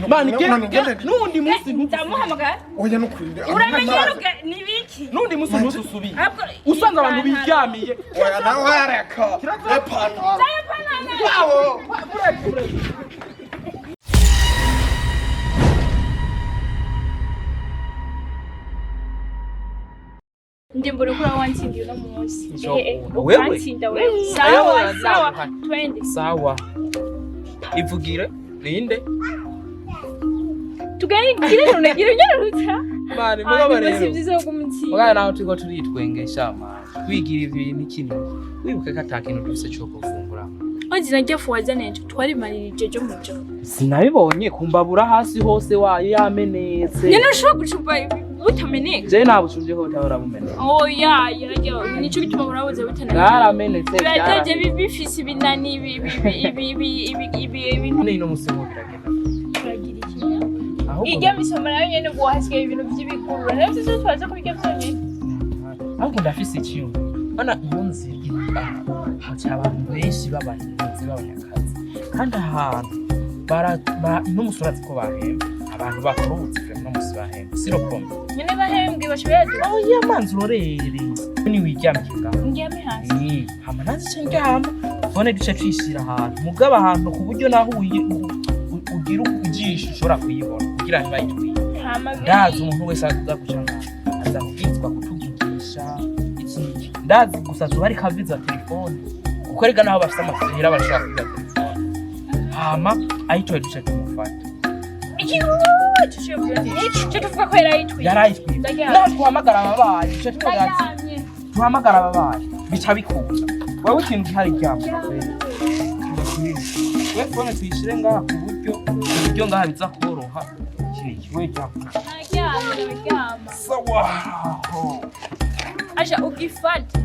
Mani, None ngende- nundi munsi Ndamuhamagara. Oya, nukurinde. Uramenye ruge nibiki? Nundi munsi ntuzusubire. Ahubwo Usanze abantu biryamiye. Oya, nawe areka epantaro. Ipantaro. Yawo. Ndimbura ukura wantsindiye uno munsi. Njo, Eh, eh, wewe? Ukantsinda wewe. Sawa, Wewe, sawa. sawa. Twende. Sawa, ivugire ninde? Tugire none gira nyarutsa. Mani, mugabo Si rero byiza ko umutsinda. mugabo naho turiko turitwengesha, mani, twigira ibintu ikintu, wibuke ko ata kintu dufise co gufungura. Ozi najya fuwaza nejo twarimanirije jo mu joro. Sinabibonye kumbabura hasi hose wayo yamenetse. Nyene ushobora gucupa butameneka. Je nabucumvye ko butabora bumenetse. Oya, yarajya nico gituma murabuze butananiye. Bwaramenetse. Birateje bifise ibinani ibi ibi ibi ibi ibi ibi ibintu. None ino musi ngo biragenda? Turagira iki? Ahubwo Irya misoma nayo nyene ngo hasigaye ibintu vy'ibigurura. Nayo vyose twaza kubirya vyonyene. Ahubwo ndafise icyiyumviro. Bana, iyo nzira iri haca abantu benshi b'abahinzi b'abanyakazi, kandi ahantu n'umunsi urazi ko bahemba abantu bakora ubuzi, vraiment n'umunsi bahemba sirokoma. Nyene bahembwe bashoboye. Oya, manzi, urorere niwiryamiye ngaho. Ndyame hasi. Hama nazi ico ndyama fone duce tuyishira ahantu, mugabo ahantu ku buryo naho ugira ijisho ushobora kuyibona kugira ntibayitwiye. Hama Ndazi umuntu wese aza guca ngaho aza kubwizwa kutuvugisha iki n'iki. Ndazi gusa zuba ariko aviza telefone, kuko erega naho bafise amahera barashobora kwiga telefone, hama ayitoye duce tumufata. Iki cyo tuvuga ko yarayitwiye. Yarayitwiye. Ndaryamye. Naho duhamagara ababaye duce tuvuga ati Ndaryamye. duhamagara ababaye, bica bikunda. Wewe ikintu gihari, ryama. We phone tuyishire ngaha ku buryo ngaha biza koroha. Iki we, ryama. Ndaryamye, ndaryama. Sawa. Aja ugifate.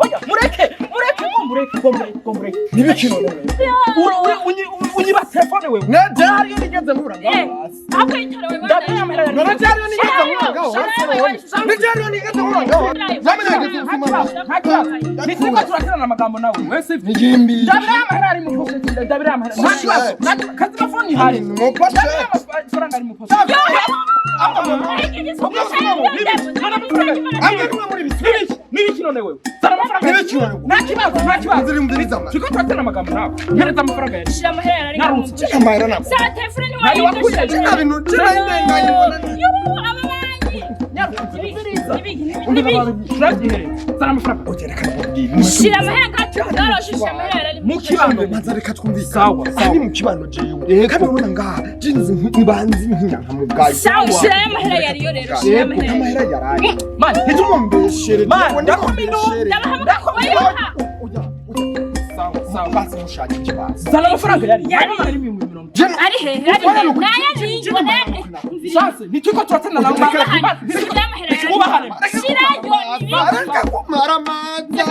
Oya, mureke, mureke, ngo mureke, ngo mureke, ngo mureke. Nibiki none? Unyiba telefone wewe. Na hariyo nigeze nkura ngaho hasi. Ahubwo yitorewe. Ndabona. None jariyo nigeze nkura ngaho hasi none. Ni jariyo nigeze nkura ngaho. Namenye ubuzima. Nta kibazo, ntituriko turaterana amagambo nawe wewe, sivyo? Nigimbi. Ndabira amahera ari mu pochette, ndabira amahera. Nta kibazo, kazima phone ihari. Mu pochette. Ndabira amafaranga ari mu pochette. Amwe nimwe muri bisi. Nibiki none wewe? Zana amafaranga. Nibiki none? Nta kibazo, nta kibazo. Nziri umviriza ama. Turiko turaterana amagambo nawe. Mpereza amafaranga yawe. Shira amahera yari. Narutse. Amahera nako. Sa telefone ni Nari wakuye. Kina bintu kina indenganye mbona. Ababanyi. Nyarutse. Turabyihereza. Zana amafaranga. Oya, reka nakubwira. Shira amahera gato. Doroshe, shira amahera yari. Mu kibano. Manza reka twumvikane. Sawa, Aha ni mu kibano jewe. Kandi urabona ngaha jinzi ntibanzi nkinyanka mu bwayo. Sawa, shira amahera yariyo rero. Shira Yego, amahera. amahera yaraye. Mani, Ntitumumbeshere. Man, jewe ntimumbeshere. Ndabahamagara. Oya, oya. Sawa, sawa. Basi mushake ikibazo. Zana amafaranga yari. Yari. Ari 50,000. Jeno- Ari hehe? Ari hehe? Nayariye. Shanse, ntituriko turaterana nawe. Shira amahera yari. Ubahane. Shirayo. Reka kumara amaza.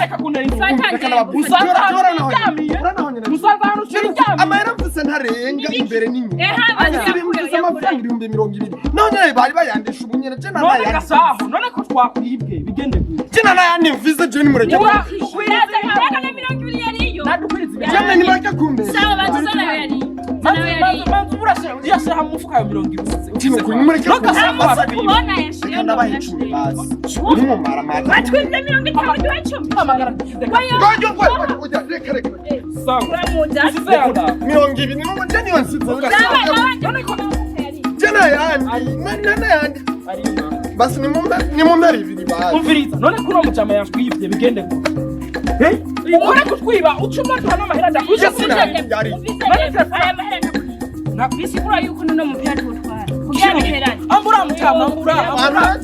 Reka kuntera inzu. Fata. Reka nababwire. Musaza Jora, hano jora naho nyene. uryamiye. Jora naho nyene. Musaza hano uryamiye. Amahera mfise ntarenga imbere n'inyuma. Eha, bazi Mfise yakure. amafaranga 20,000. Naho nyene bari bayandisha ubu nyene. Jena None nayandi. gasaho, none ko twakwibwe, bigende gute? Jena nayandi mfise, je nimureke. Ndaza na 20 yariyo. Nadukwiriza ibintu. Jena nimureke kumbesha. Sawa, banza nayo yariyo. Nayo yariyo. Manzi, urashira uyashira mu mufuka ya 20. Tino kuri nimureke Ntugasaba kumbesha. kwakwiba. Kubona yashira. Reka ndabaha 10 basi. Nimumara amaza. Batwibye 50 duhe 10. Hamagara. Oya, oya, oya, reka, reka. Sawa. Uramuza. Usize yanga. 20 ni je niyo nsize. Sawa, nawe. Je nayandi. Na nayandi. Basi nimumpe 2 basi. Umviriza, none kuri uwo mujama yatwibye bigende gute? Eh? Ukore kutwiba uca umaduha n'amahera ndakwiye. Aya mahera ntakwiye. Bisigura yuko nuno mupira tuwutwara kugira biherane. Ambura mutama, ambura, ambura.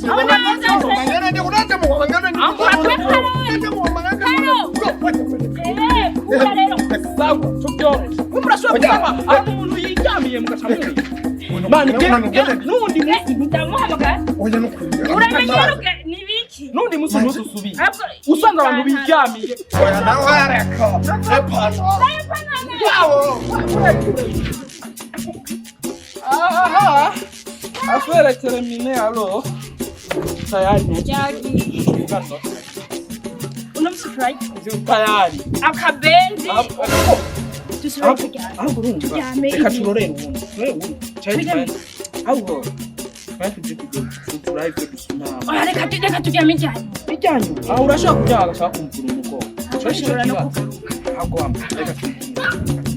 Eh, kuba rero. Sawa, tubyoroshye. Mwe murashobora gusaba ahantu umuntu yiryamiye mugaca mwiba. Mani, n'undi munsi Ndamuhamagara. Uramenye rero ni biki? N'undi munsi ntuzusubire. Ahubwo Usanga abantu biryamiye. Aha, affaire terminée alors. Tayari. Yagiye. Uno musi turayi. Tayari. Akabenzi. Dusubire turyame. Ahubwo urumva, Turyame reka ibi. turorere ubundi, turorere ubundi. Cari Turyame. Ahubwo twari tuje kujya turabe ibyo dusuma. Oya, reka turyame ijyanye. Ijyanye aho urashobora kuryama agashaka kumvura umugongo. Ushobora no kugaruka. Ahubwo wambaye, reka tugire.